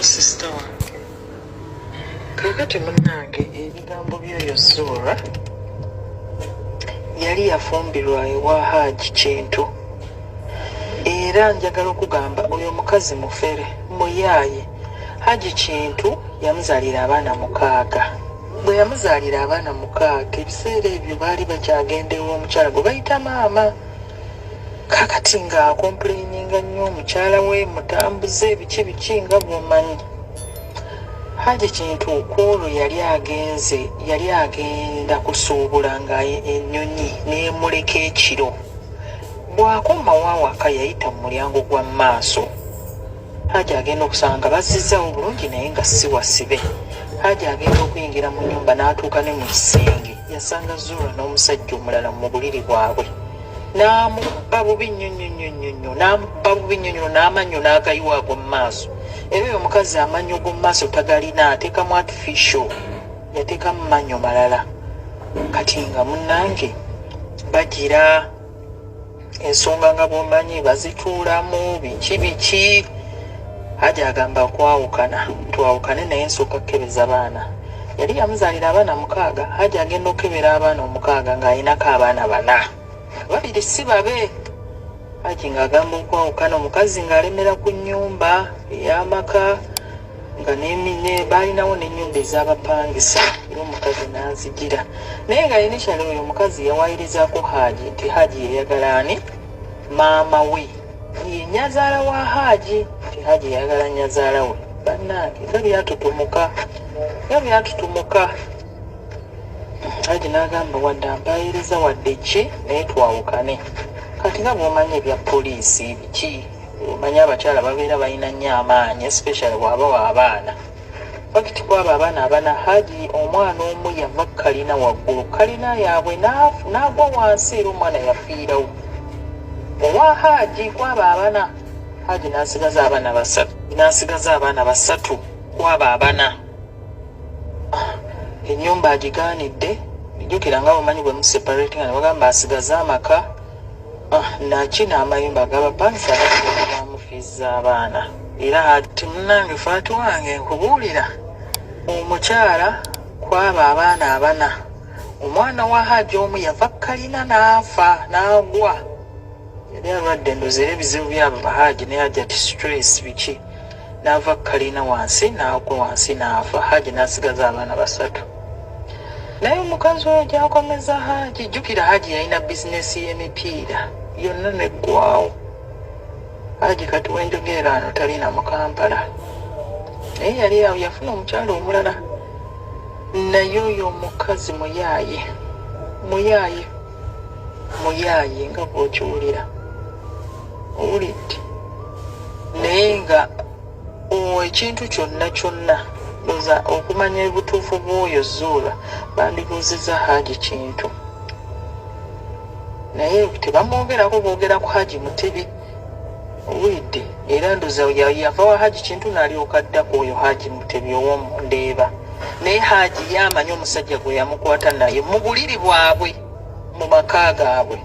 Sister wange, kakati munnange, ebigambo by'oyo Zuura yali yafumbirwa ewa Haaji Kintu, era njagala okugamba oyo omukazi mufere, muyaaye. Haji Kintu yamuzaalira abaana 6. Bwe yamuzaalira abaana 6, ebiseera ebyo baali bakyagenda ew'omukyala gwe bayita maama. Kakati ng'acomplaininga nnyo omukyala we mutambuze, biki biki, nga bw'omanyi. Haji Kintu kwolwo yali agenze, yali agenda kusuubula, nga ennyonyi n'emuleka ekiro. Bw'akomawo awaka, yayita mu mulyango gwa maaso. Haji agenda okusanga nga bazzizaawo bulungi, naye nga si wasibe. Haji agenda okuyingira mu nnyumba n'atuuka ne mu kisenge, yasanga Zuura n'omusajja omulala mu buliri bwabwe. N'amubba bubi nnyo nnyo nnyo nnyo nnyo, n'amubba bubi nnyo nnyo, n'amannyo n'agayiwa ag'omu maaso. Era oyo omukazi amannyo g'omu maaso tagalina, ateekamu artificial, yateekamu mannyo malala. Kati nga munnange bagira ensonga, nga bw'omanyi bazituulamu, biki biki. Haji agamba kwawukana, twawukane, naye nsooka kukebeza baana. Yali yamuzaalira abaana 6. Haji agenda okukebera abaana 6, ng'ayinako abaana bana, babiri si babe. Haji ng'agamba okwawukana, omukazi ng'alemera ku nnyumba ey'amaka, nga baalinawo n'ennyumba ez'abapangisa, era omukazi n'azigira. Naye nga initially oyo omukazi yawayirizaako Haji nti Haji yayagala ani? Maama we, ye nnyazaala wa Haji, nti Haji yayagala nnyazaala we. Bannange, nga byatutumuka, nga byatutumuka. Haji n'agamba, wadde ampayiriza, wadde ki, naye twawukane. Kati nga bw'omanyi ebya poliisi biki, omanyi abakyala babeera balina nnyo amaanyi, especially bw'aba w'abaana. Fact, kwabo abaana abana, Haji omwana omu yava kalina waggulu, kalina yaabwe, n'agwa wansi, era omwana yafiirawo owa Haji. Kwabo abana, Haji n'asigaza abaana basatu, n'asigaza abaana basatu kwabo abana. Ennyumba agigaanidde. Jjukira nga bumanyi bwe museparate nga ne bagamba asigaze amaka, naki n'amayumba ag'abapangisa abamu, fees z'abaana. Era ati munnange Faati wange, nkubuulira, omukyala kwabo abaana abana, omwana wa Haji omu yava kalina n'afa, n'agwa. Yali alwadde, ndoza era ebizibu byabo bahaji ne Hajati, stress biki, n'ava kalina wansi n'agwa wansi n'afa. Haji n'asigaza abaana basatu, naye omukazi oyo gyakomeza Haji. Jjukira Haji yalina bizinesi y'emipiira, yonna neggwawo. Haji kati wenjogerera ano talina mu Kampala, naye yali awo yafuna omukyala omulala. Naye oyo omukazi muyaaye, muyaaye, muyaaye, nga bw'okiwulira owulidde. Naye nga ekintu kyonna kyonna, ndoza okumanya obutuufu bw'oyo Zuula, bandibuuzizza Haji Kintu, naye tebamwogerako, boogera ku Haji Mutebi, owulidde? Era ndoza yava wa Haji Kintu n'alyoka adda ku oyo Haji Mutebi ow'omundeeba. Naye Haji ye amanyi omusajja gwe yamukwata naye mu buliri bwabwe mu maka gaabwe.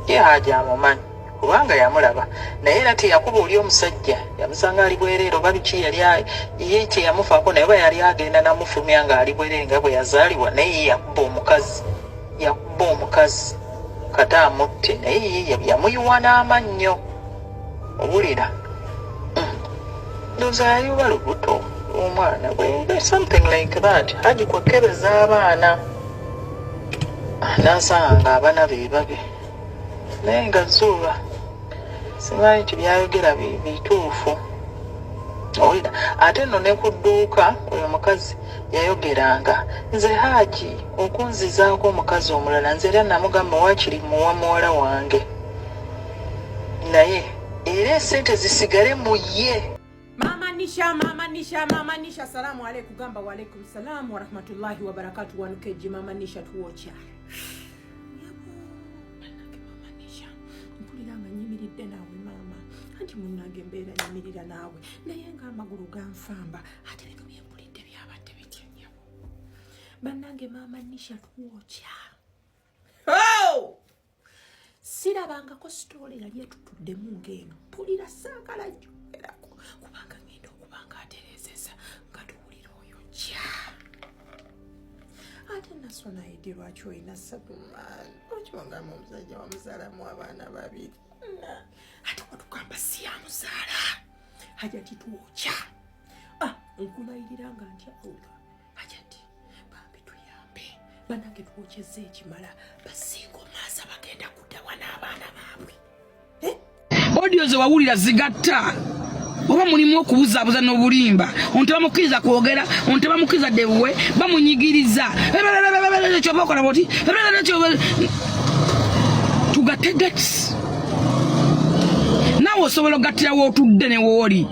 Ye Haji amumanyi kubanga yamulaba, naye era teyakuba oli omusajja. Yamusanga ali bwereere oba biki, yali ye teyamufaako, naye oba yali agenda namufulumya ng'ali bwereere nga bwe yazaalibwa. Naye ye yakuba omukazi, yakuba omukazi kate amutte, naye ye yamuyiwa n'amannyo, owulira? Ndowooza yali oba lubuto omwana bwe, something like that. Haji kwekebeza abaana n'asanga nga abaana be babe, naye nga Zuuba simanyi nti byayogera bituufu, owulira? Ate nno ne ku dduuka, oyo omukazi yayogeranga, nze Haji okunzizaako omukazi omulala, nze era namugamba waakiri muwa muwala wange, naye era esente zisigale mu ye. Mama Nisha, Mama Nisha, Mama Nisha, salamu alaikum. Gamba walaikum salam warahmatullahi wabarakatu. Wano keji Mama Nisha tuwokya. Yabo, bannange Mama Nisha, mpulira nga nyimiridde naawe maama, anti munnange embeera nyimirira naawe, naye ng'amagulu ganfamba, ate bino byempulidde byabadde bitya nnyabo? Bannange Maama Nisha tuwokya. Oh! Sirabangako story yali etutuddemu ng'eno. Mpulira saagala jjogerako kubanga ngenda okuba National ID lwaki olina ssatu lwaki wagamba omusajja wamuzaalamu abaana babiri ate watugamba si yamuzaala Hajati twokya ah, nkulayirira nga ntya Allah Hajati bambi tuyambe banange twokyezza ekimala basinga maaza bagenda kuddawa n'abaana baabwe eh? Audio ze wawulira zigatta oba mulimu okubuzaabuza n'obulimba ono tebamukkiriza kwogera ono tebamukkiriza dewuwe bamunyigiriza kyoba okola boti tugatte dates naawe osobola okugattira wootudde ne wooli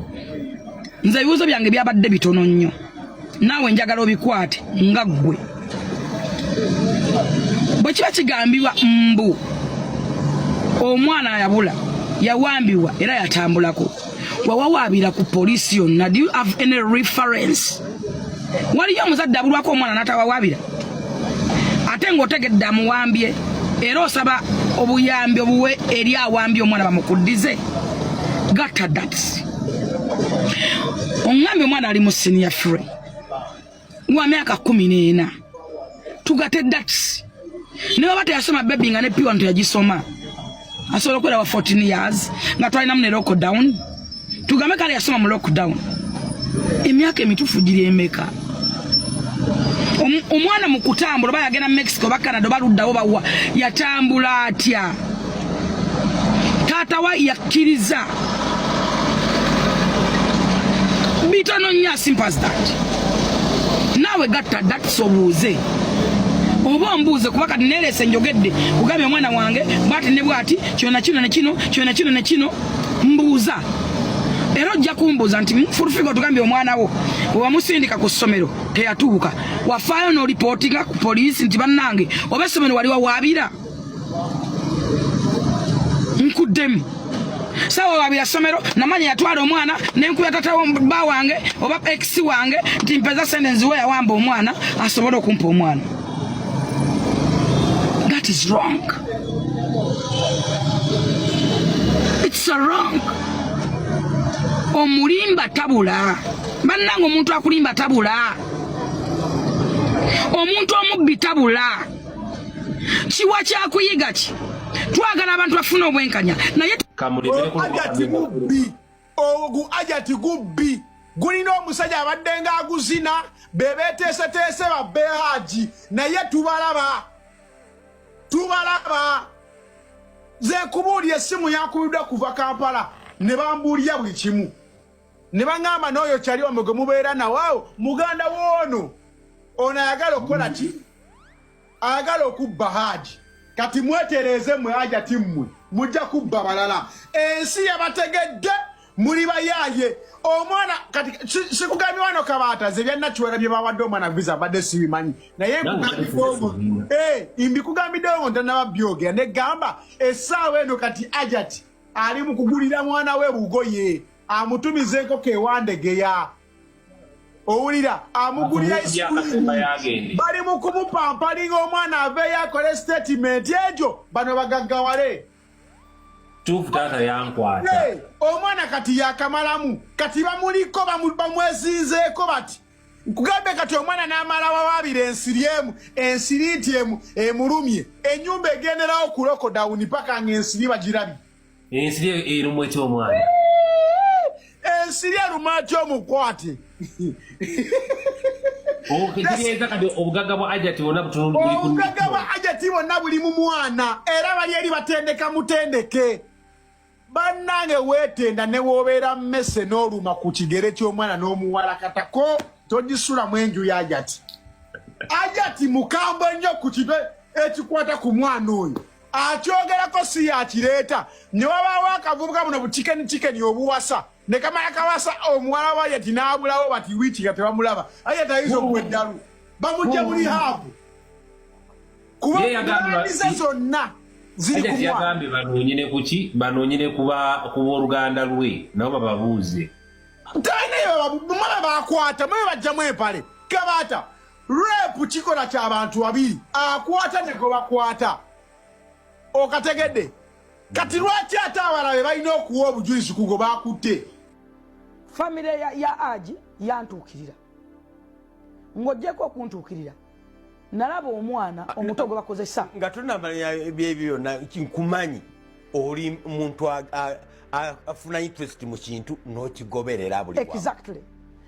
nze ebibuuzo byange byabadde bitono nnyo naawe njagala obikwate nga ggwe bwe kiba kigambibwa mbu omwana yabula yawambibwa era yatambulako wawawaabira ku poliisi yonna do you have any reference waliyo omuzadde abulwako omwana n'atawawaabira ate ng'otegedde amuwambye era osaba obuyambi obuwe eri awambye omwana bamukuddize gatta dats oŋŋambye omwana ali mu senior free wa myaka 14 tugate dats ne baba teyasoma bebi nga ne p1 teyagisoma asobola okubeera wa 14 years nga twalinamu ne lockdown tugambe kale yasoma mu lockdown emyaka emituufu giri emeka omwana mu kutambula oba yagenda mexico oba canada oba luddawo bawa yatambula atya taata wa yakkiriza bitono nnyo as simple as that naawe gatta datisa obuuze oba ombuuze kuba kati nereese njogedde kugambye omwana wange bwati ne bwati kino na kino ne kino kino na kino ne kino mbuuza era ojja kumbuuza nti fulufiga otugambye omwana wo bwewamusindika ku ssomero teyatuuka wafaayo n'olipootinga ku poliisi nti bannange oba essomero wali wawaabira nkuddemu sawa wabira somero namanya yatwala omwana nenkuya tata ba wange oba ex wange nti mpeza sente nziwe yawamba omwana asobole okumpa omwana that is wrong it's a wrong omulimba tabula bannange omuntu akulimba tabula omuntu omubbi tabula kiwa kyakuyiga ki twagala abantu bafune obwenkanya naye ajati mubbi ogu ajati gubbi gulina omusajja abadde nga aguzina bebeteeseteese babbe haji naye tubalaba tubalaba nze nkubuulira essimu yankubiddwa kuva kampala ne bambuulira buli kimu ne baŋŋamba n'oyo kyali wamwe gwe mubeera nawo muganda w'ono ono ayagala okukola ki ayagala okubba haji kati mwetereeze mwe hajati mmwe mujja kubba balala ensi yabategedde muli bayaaye omwana kati sikugambye wano kabaata ze byanakiwera bye bawadde omwana visa mbadde sibimanyi naye mbikugambiddewo ngo ntanaba byogera negamba essaawa eno kati ajati ali mu kugulira mwana we bugoye amutumiza enkoko ewandegeya owulira amugulira ice bali mu kumupampalinga omwana aveeyo akole sitatimenti egyo bano bagaggawale tuufu taata yankwata omwana kati yakamalamu kati bamuliko bamwezinzeeko bati nkugambe kati omwana n'amala wawaabira ensiri emu ensiri nti emu emulumye enyumba egenderawo ku lokodawuni paka nga ensiri bagirabye ensiri erumwa etya omwana ensiri eruma atya omukwate okitegeeza kati obugagga bwa ajati bwonna obugagga bwa ajati bwonna buli mu mwana era bali eri batendeka mutendeke bannange weetenda ne woobeera mmese n'oluma ku kigere ky'omwana n'omuwala katako togisulamu enju ya ajati ajati mukambwe nnyo ku kibe ekikwata ku mwana oyo akyogerako si yakireeta ne wabaawo akavubuka buno buchikeni chikeni obuwasa ne kamala kawasa omuwala wa ajati n'abulawo bati wiiki nga tebamulaba ajati ayinza okuwa eddalu bamujja muli haavu kuba ze zonna ziri ku yagambye banoonye ne kuki banoonye ne ku booluganda lwe nabo bababuuze talina bakwata mwe bajjamu empale kabaata Rape kikola kya bantu babiri, akwata ne gwe bakwata. Okategedde? Kati lwaki ate abalala be balina okuwa obujulizi ku gwe bakutte? Famire ya, ya Aji yantuukirira ng'oggyeko okuntuukirira Nalaba omwana omuto gwe bakozesa. Nga tonamanya byebyo byonna, nkumanyi oli muntu afuna interest mu kintu n'okigoberera buli wamu. Exactly.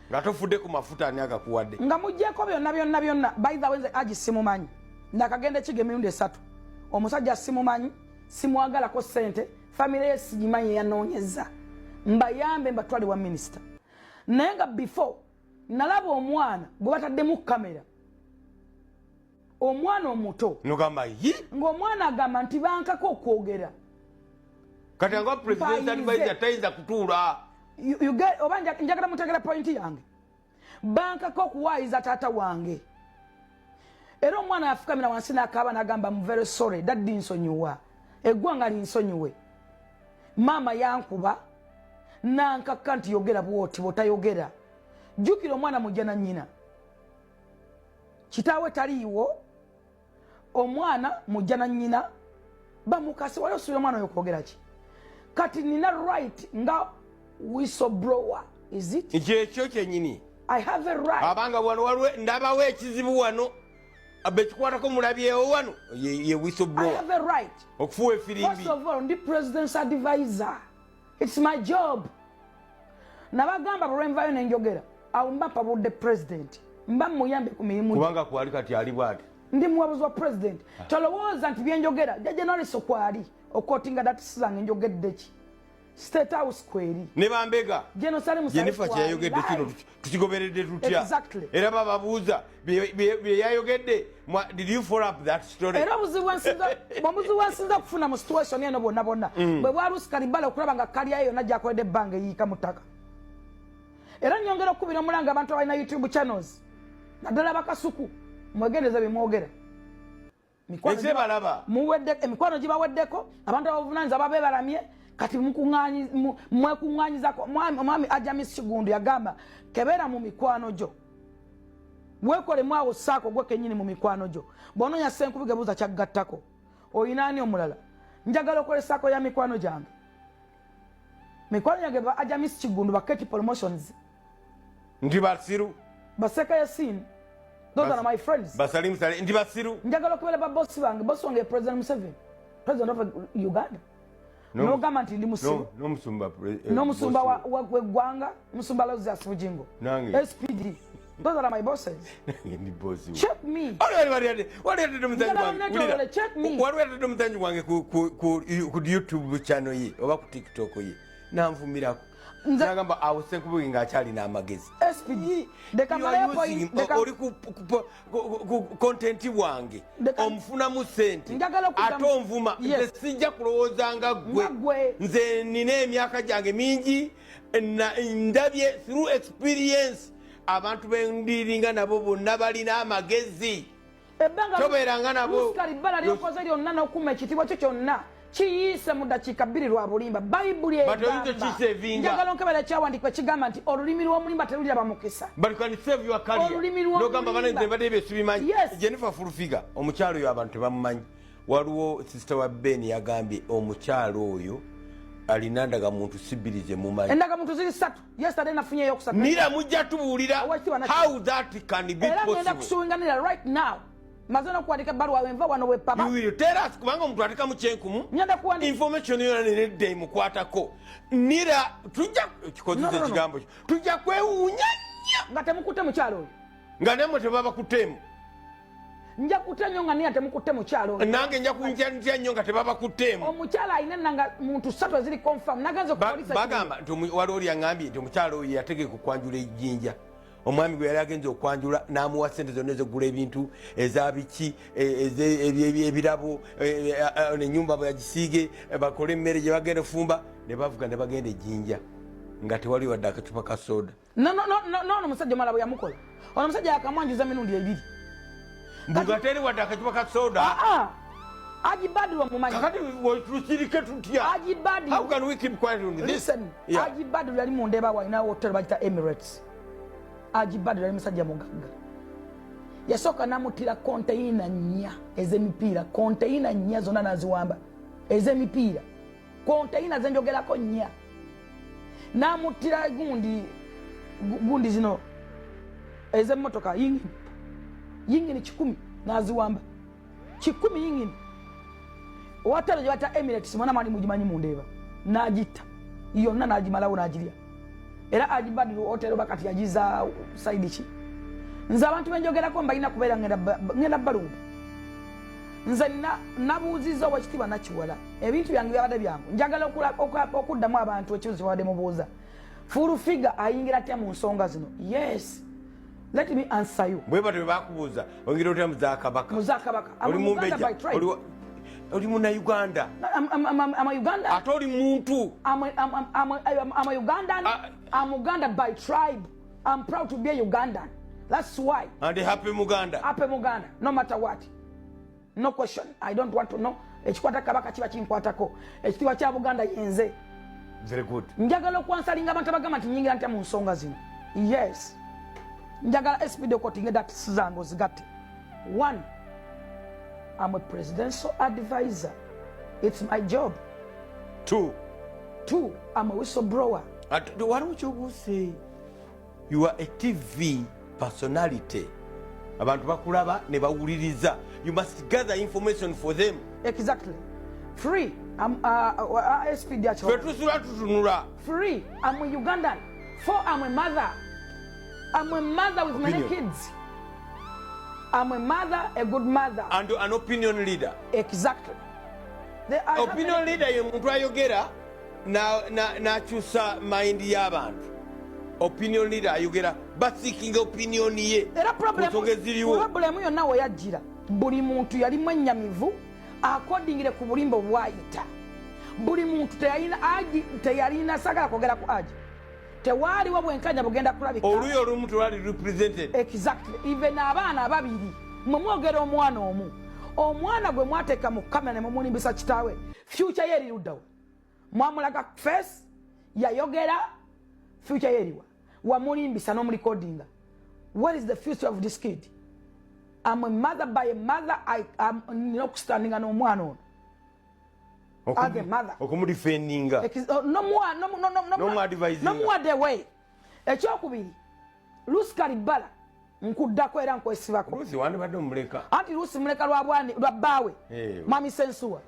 Nga tofudde ku mafuta ani agakuwadde. Nga muggyeko byonna byonna byonna. By the way, nze Haji simumanyi, nakagenda ekiga emirundi 3. Omusajja simumanyi, simwagalako ssente, famire ye sigimanyi, yanoonyeza mbayambe mbatwale wa minisita. Naye nga before nalaba omwana gwe bataddemu kamera, omwana omuto. Nogamba yi. Ng'omwana agamba nti bankako okwogera. Kati nga president Mpayirize. advisor tayinza kutuula. Oba njagala mutegera point yange. Bankako okuwaayiza taata wange. Era omwana yafukamira wansi n'akaaba n'agamba, "I'm very sorry daddy, nsonyiwa, eggwanga linsonyiwe. Maama yankuba nankakka nti yogera bwoti, bwotayogera." Jjukira omwana mujja na nnyina, kitaawe taliiwo. Omwana mujja na nnyina bamukase. Wali osuubira omwana oyo okwogera ki? Kati nina right nga whistleblower, is it? Kyekyo kyenyini. I have a right. Abanga wano waliwo ndabawo ekizibu wano bekikwatako, mulabyewo wano ye I whistleblower. have a right. Okufuwa efirimbi. First of all, ndi president's advisor, it's my job. Nabagamba bwe lwenvayo nenjogera awo mba mpabudde president, mba muyambe ku mirimu gye. Kubanga kwali kati ali bwati. Ndi muwabuzi wa president. Tolowooza nti byenjogera jajja noliso kwali okotinga datisi zange njogedde ki. State House kweri. Ne bambega. General Salim Saleh Jennifer kwali. kyeyayogedde kino Live. tukigoberedde tutya? Exactly. Era bababuuza bye yayogedde. Did you follow up that story? Era obuzibu bwensinza okufuna mu situation eno bwonna bwonna bwe bwalusi kalibala okulaba nga kalyayo yonna gyakoledde ebbanga eyiika mu ttaka. Era nyongera okukubira omulanga abantu abalina YouTube channels, naddala bakasuku, mwegendeze bemwogera. Ensi ebalaba. Emikwano gibaweddeko, abantu abavunanyizibwa babebalamye. Kati mwekuŋŋanyizako. Omwami Ajamis Kigundu yagamba, kebera mu mikwano gyo, wekolemu awo saako gwe kenyini mu mikwano gyo. Bw'onoonya Ssenkubuge, buuza kyaggattako oyina ani omulala. Njagala okola saako ya mikwano gyange. Mikwano gyange ba Ajamis Kigundu, ba Keti Promotions. Nti basiru. Baseka Yasin, those are my friends. Basalimu Sale nti basiru. Njagala okubeera babosi bange. Bosi wange ye President Museveni, president of Uganda. Nogamba nti ndi musiru? N'omusumba N'omusumba bosi. W'eggwanga, musumba Losius Bujingo. Nange. SPD, those are my bosses. Nange ndi bosi. Check me. Wali atadde omuzanyi Njagala wange. netolole, Wulira. check me. Waliwo atadde omuzanyi wange ku YouTube channel ye oba ku TikTok ye, nanvumirako. Nagamba awo Senkubuge ng'akyalina amagezi. SPD, leka You are mmaleyo point. oli ku content wange, omufunamu sente, Njagala ate onvuma. Yes. Nze sijja kulowooza nga ggwe. Nga ggwe. Nze nina emyaka gyange mingi, ndabye through experience, abantu bendiringa nabo bonna balina amagezi. Ebbanga Tobeeranga nabo. Lusikali bbala lyokoze lyonna n'okuma ekitiibwa kyo kyonna kiyiise mu dakiika 2 lwa bulimba. Bayibuli But oyinza egamba, okisavinga. njagala onkebera ekyawandiikibwa ekigamba nti olulimi lw'omulimba teruliraba mukisa. But you can save your career. Olulimi lw'omulimba. Nogamba bana nze mbadde ebyo sibimanyi. Yes. Jennifer Full Figure, omukyalo oyo abantu tebamumanyi. Waliwo sister wa Ben yagambye omukyalo oyo alina ndagamuntu si bbiri zemumanyi. Endagamuntu ziri ssatu. Yesterday nafunyeyo okusatu. Nira mujja tubuulira Owekitiibwa Nakyo. how that can be Era ngenda possible. kusuwinganira right now. Maze n'okuwandika ebbaluwa wenva wano wepaba. You will tell us, kubanga omuntu atekamu kyenkumu Ngenda kuwandika. information yona nenedda emukwatako. Nira tujja kikozesa No, no, no. ekigambo kyo, tujja kwewuunya nnyo. Nga temukutte mukyalo oyo. Nga nammwe tebabakuteemu. Nja kutya nnyo nga nira temukutte mukyalo oyo. Nange nja kunjantya nnyo nga tebabakuteemu. Omukyala alina enanga muntu ssatu eziri confirm. Nagenze ku poliisi. Bagamba nti waliwo oli yaŋŋambye nti omukyala oyo yategeka okwanjula ejjinja, omwami gwe yali agenza okwanjula n'amuwa sente zonna ezokugula ebintu ezabiki ebirabo, nenyumba bwe yagisiige, bakole emmere gye bagenda ofumba, ne bavuga ne bagenda ejjinja nga tewali wadde akacupa ka soda. No, no, no, no, no, omusajja omulala bwe yamukola, ono omusajja yakamwanjuza emirundi ebiri. Mbuga teri wadde akacupa ka soda. Ah, Haji Badru omumanyi? Kakati tusirike tutya? Haji Badru. How can we keep quiet on this? Listen. Yeah. Haji Badru yali mu Ndeeba, walina hotel bagita Emirates. Haji Badru yali musajja mugagga. Yasooka namutira konteyina 4 ez'emipiira, konteyina 4 zonna naziwamba ez'emipiira, konteyina zenjogerako 4. Namutira gundi gundi zino ez'emmotoka, yingini 100. N'aziwamba 100 yingini. Owatalo gye bata Emirates, mwena mwali mugimanyi mundeeba, n'agitta yonna n'agimalawo n'agirya. Era Ajibadiru Hotel oba kati yagiza saidi ki? Nze abantu benjogerako mbalina kubeera ngenda balumba. Nze nabuuzizza owekitiibwa Nakiwala, ebintu byange byabadde byangu. Njagala okuddamu abantu ekibuzo kyebabadde mubuuza, Full Figure ayingira atya mu nsonga zino? Yes, let me answer you. Bwe batyo bakubuuza, oyingira otya muzakabaka? Muzakabaka. Oli mumbejja, oli munauganda. I'm a Ugandan. Ate oli muntu. I'm a Ugandan. I'm Uganda by tribe. I'm proud to be a Ugandan. That's why. And happy Muganda. Happy Muganda, no matter what. No question. I don't want to know. Ekikwata kabaka kiba kinkwatako. Ekitiibwa kya Buganda yenze. Very good. Njagala okwansalinga abantu abagamba nti nyingira ntya mu nsonga zino. Yes. Njagala SPD okotinge that zange ozigatte. One, I'm a presidential advisor. It's my job. Two. Two, I'm a whistleblower. Waliwo kyobuuse. You are a TV personality. Abantu bakulaba ne bawuliriza. You must gather information for them. Exactly. Three, I'm SPD. Ffe tusula tutunula. Three, I'm a Ugandan. Four, I'm a mother. I'm a mother with many kids. I'm a mother, a good mother. And an opinion leader. Exactly. Opinion leader ye muntu ayogera n'akyusa mind y'abantu. Opinion leader ayogera baseeking opinion ye. Era problemu yonna we yajjira, buli muntu yali mwennyamivu akodingire ku bulimba obwayita. Buli muntu teyalina sagala kwogera ku aji. Tewaaliwo bwenkanya bugenda kulabika. Oluyi olumu tewali represented. Exactly. Even abaana ababiri mwe mwogera omwana omu, omwana gwe mwateeka mu kamera ne mumulimbisa kitaawe, future ye eri luddawa? Mwamulaga face, yayogera, future ye eriwa? Wamulimbisa n'omulikodinga. What is the future of this kid? I'm a mother by a mother. Nina okustandinga n'omwana ono. As a mother. Okumudefendinga. Nomuwadde way. Ekyokubiri, Lusi Kalibala nkuddako era nkwesibako. Lusi wandibadde omuleka. Anti Lusi muleka lwa bbaawe. Mwami Sensuwa.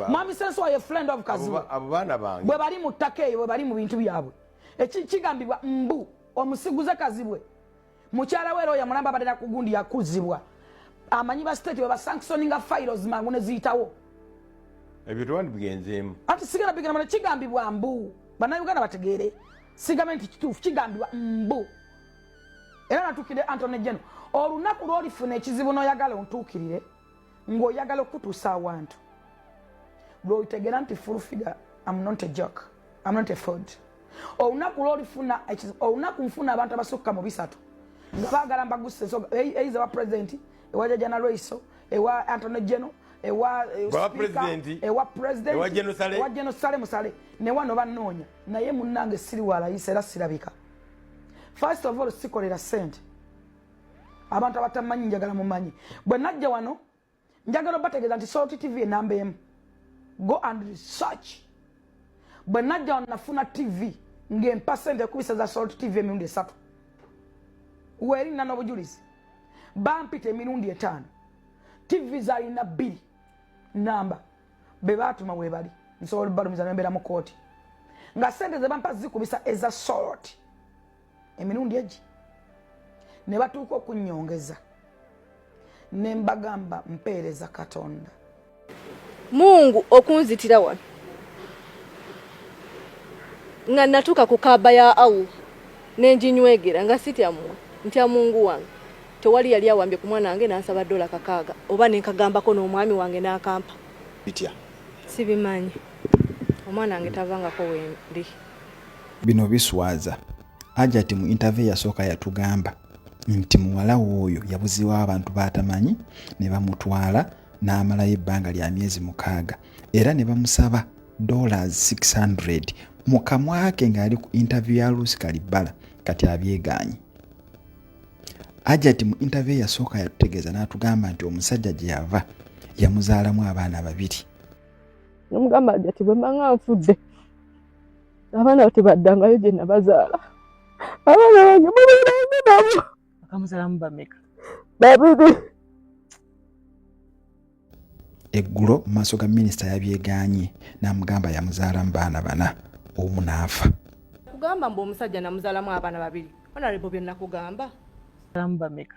Mwami Sensuwa ye friend of Kaziwe. Abo baana bange. Bwe bali mu ttaka eyo, bwe bali mu bintu byabwe. Kigambibwa mbu omusiguze Kazibwe. Mukyala we era oyo mulamba abadde ku gundi yakuzibwa. Amanyi ba state bwe basanctioninga files mangu ne ziyitawo. Ebyo tewandibigenzeemu. Anti sigala bigenda mana kigambibwa mbu. Bannayuganda bategeere. Sigambe nti kituufu, kigambibwa mbu. Era natuukidde Anthony Geno. Olunaku lw'olifuna ekizibu n'oyagala ontuukirire, ng'oyagala okutuusa awantu, lw'otegeera nti full figure, I'm not a joke, I'm not a fraud. Olunaku lw'olifuna ekizibu, olunaku nfuna abantu abasukka mu 3 nga baagala mbaguse ensonga, eyiza wa president, ewa Jjajja Nalweyiso, ewa Anthony Geno, ewa speaker, ewa president, ewa General Saleh, ewa General Saleh Musale, ne wano bannoonya. Naye munnange siri walayisa era sirabika. First of all, sikolera ssente. Abantu abatamanyi njagala mumanyi. Bwe najja wano njagala obategeeza nti Salt TV enamba emu. Go and research. Bwe najja wano nafuna TV ng'empa ssente ekubisa za Salt TV emirundi 3. Weeri nina n'obujulizi. Bampita emirundi 5. TV zaalina 2 namba. Be baatuma we bali. Nsobola obbalumiza ne mbeera mu kkooti. Nga ssente ze bampa zikubisa eza Salt emirundi egi. Ne batuuka okunnyongeza. Ne mbagamba mpeereza Katonda. Mungu okunzitira wano. Nga natuuka ku Kaaba ya Allah ne nginywegera nga sitya mmwe, ntya Mungu wange. Tewali yali awambye ku mwana wange n'ansaba $6 oba ne nkagambako n'omwami wange n'akampa. Bitya? Sibimanyi. Omwana wange tavangako wendi. Bino biswaza. Hajati mu interview yasooka yatugamba nti muwala we oyo yabuzibwawo abantu b'atamanyi ne bamutwala n'amalayo ebbanga lya myezi 6 era ne bamusaba $600 mu kamwa ke ng'ali ku interview ya Lucy Kalibala kati abyegaanyi. Hajati mu interview yasooka yatutegeeza n'atugamba nti omusajja gye yava yamuzaalamu abaana 2. Namugamba Hajati bwe mba nga nfudde abaana tebaddangayo gye nabazaala. Abaana bange mubeerange nabo. Bakamuzaalamu bameka? 2. Eggulo mu maaso ga minisita yabyegaanye n'amugamba yamuzaalamu baana bana omu n'afa. Kugamba mbu omusajja namuzaalamu abaana babiri. Honorable bye nakugamba. Bameka?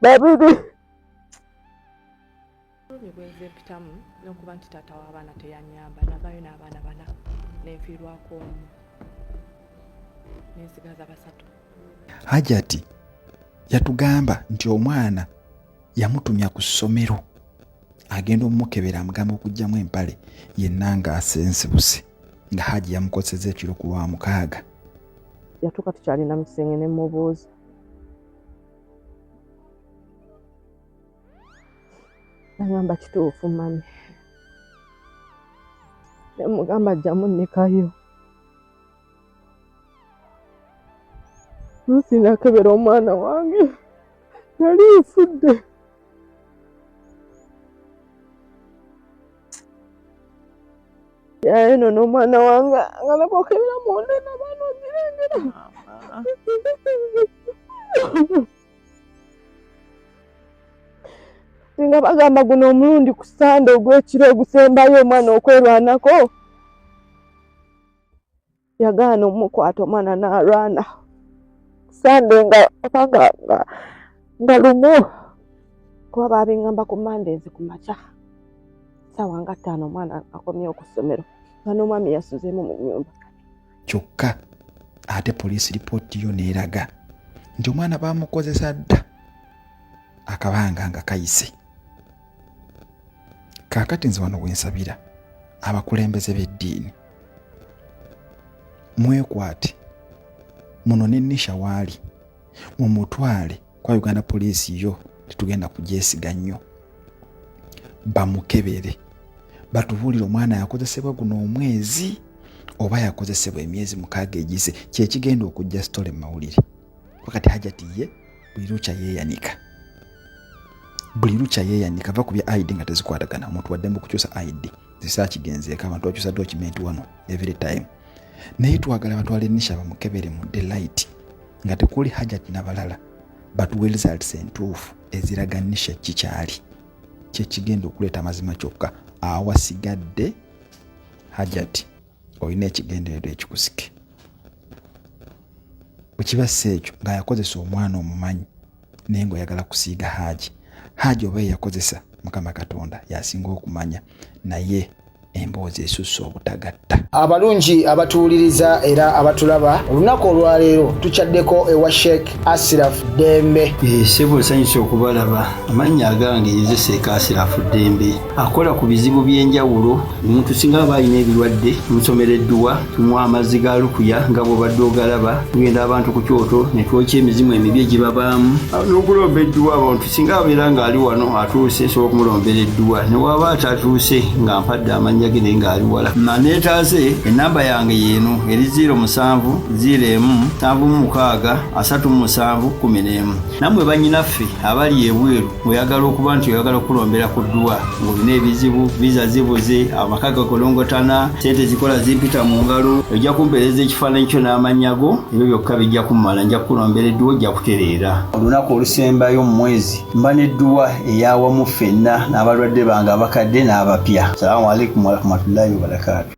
Babiri. Obulumi bwe nze mpitamu n'okuba nti taata w'abaana teyannyamba navaayo n'abaana bana ne nfiirwako omu ne nsigaza basatu. Hajati yatugamba nti omwana yamutumya ku ssomero agenda omukebera amugamba okuggyamu empale yenna ng'asensebuse nga Haji yamukozesezza ekiro ku Lwamukaaga. Yatuuka tukyalina mu kisenge ne mmubuuza. Nagamba kituufu mami. Ne mugamba jjamu nnekayo. Luusi nakebera omwana wange nali nfudde. Yaeno n'omwana wange nga nakokebera munda n'abaana ogirengera. Singa bagamba guno omulundi ku Sande ogw'ekiro ogusembayo omwana okwerwanako, yagaana omukwata omwana n'alwana. Sande nga nga nga nga lumu kuba baabingamba ku Mondays ku makya ssaawa nga ttaano omwana akomyewo ku ssomero nga n'omwami yasuzeemu mu nnyumba. Kyokka ate poliisi lipooti yo n'eraga nti omwana baamukozesa dda akabanga nga kayise. Kaakati nze wano wensabira abakulembeze b'eddiini mwekwate muno ne Nisha waali mumutwale kwa Uganda poliisi yo tetugenda kugyesiga nnyo bamukebere batubuulire omwana yakozesebwa guno omwezi oba yakozesebwa emyezi mukaaga egiyise kyekigenda okujja sitole mu mawulire wakati Hajati ye buli lukya yeeyanika buli lukya yeeyanika va ku bya ID nga tezikwatagana omuntu waddembe okukyusa ID zisaakigenzeeko abantu bakyusa document wano every time naye twagala batwale Nisha bamukebere mu daylight nga tekuli Hajati nabalala batuwe results entuufu eziraga Nisha kikyali kyekigenda okuleeta amazima kyokka awasigadde Hajati olina ekigendererwa ekikusike bwe kiba si ekyo ng'ayakozesa omwana omumanyi naye ng'oyagala kusiiga Haji. Haji oba yeyakozesa Mukama Katonda y'asinga okumanya naye emboozi esusse obutagatta. Abalungi abatuwuliriza era abatulaba, olunaku olwaleero tukyaddeko ewa Sheikh Asiraf Ddembe. Ssebo nsanyuse okubalaba. Amannya agange nze Sheikh Asiraf Ddembe. Akola ku bizibu by'enjawulo. Omuntu singa aba alina ebirwadde tumusomera edduwa, tumuwa amazzi ga lukuya nga bw'obadde ogalaba, tugenda abantu ku kyoto ne twokya emizimu emibi egibabaamu n'okulomba edduwa. Abantu singa abeera ng'ali wano atuuse nsobola okumulombera edduwa, ne waba atatuuse nga mpadde amannya ge naye ng'ali wala. Naneetaaze ennamba yange y'eno eri 07 01 76 37 11. Nammwe bannyinaffe abali ebweru ng'oyagala okuba nti oyagala okukulombera ku dduwa ng'olina ebizibu, viza zibuze, amaka gakolongotana, ssente zikola zimpita mu ngalo, ojja kumpeereza ekifaananyi kyo n'amannya go, ebyo byokka bijja kummala, nja kukulombera edduwa ojja kutereera. Olunaku olusembayo mu mwezi mba n'edduwa ey'awamu ffenna n'abalwadde bange abakadde n'abapya. Salaamu alaikum warahmatullahi wabarakaatu.